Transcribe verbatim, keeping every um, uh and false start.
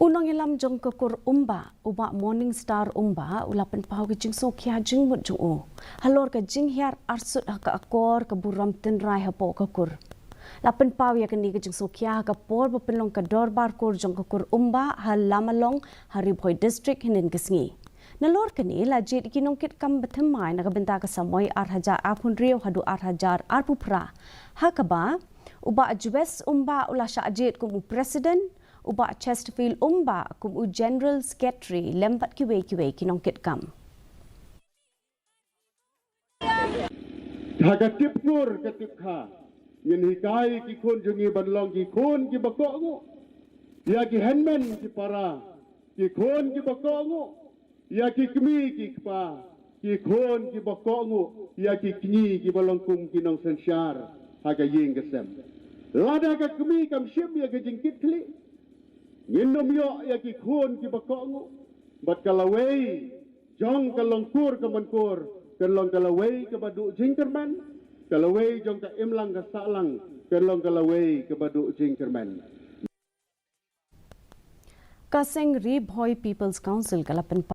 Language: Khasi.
U nongïalam jong ka kur Umbah, u Bah Morning Star Umbah, u la pynpaw ka jingsngewkhia jingmut jong u halor ka jinghiar arsut ha ka akor ka burom tynrai hapoh ka kur. La pynpaw ïa kane ka jingsngewkhia ha ka por ba pynlong ka dorbar kur jong ka kur Umbah ha Lamalong, ha Ri Bhoi District, hynnin ka sngi. Nalor kane, la jied ïa ki nongkitkam bathymmai na ka bynta ka samoi ar hajar arphew hynriew haduh ar hajar arphew phra, ha kaba u Bah Jewes Umbah u la shah jied kum u President, u Bah Chesterfield Umbah kum u General Secretary, lem bad kiwei kiwei ki nongkitkam. Ha ka tip kur ka tip kha, ngin hikai ki khun jong ngi ban long ki khun kiba kohnguh ïa ki hynmen ki para, ki khun kiba kohnguh ïa ki kmie ki kpa, ki khun kiba kohnguh ïa ki kñi kiba long kum ki nongsynshar ha ka ïing ka sem. Lada ka kmie kam shim ïa ka jingkitkhlieh, ngin ym ïoh ïa ki khun kiba kohnguh. Bad ka lawei jong ka long kur ka mon kur kan long ka lawei kaba duh jingkyrmen, ka lawei jong ka imlang ka sahlang kan long ka lawei kaba duh jingkyrmen. Ka seng Ri Bhoi People's Council ka la pynpaw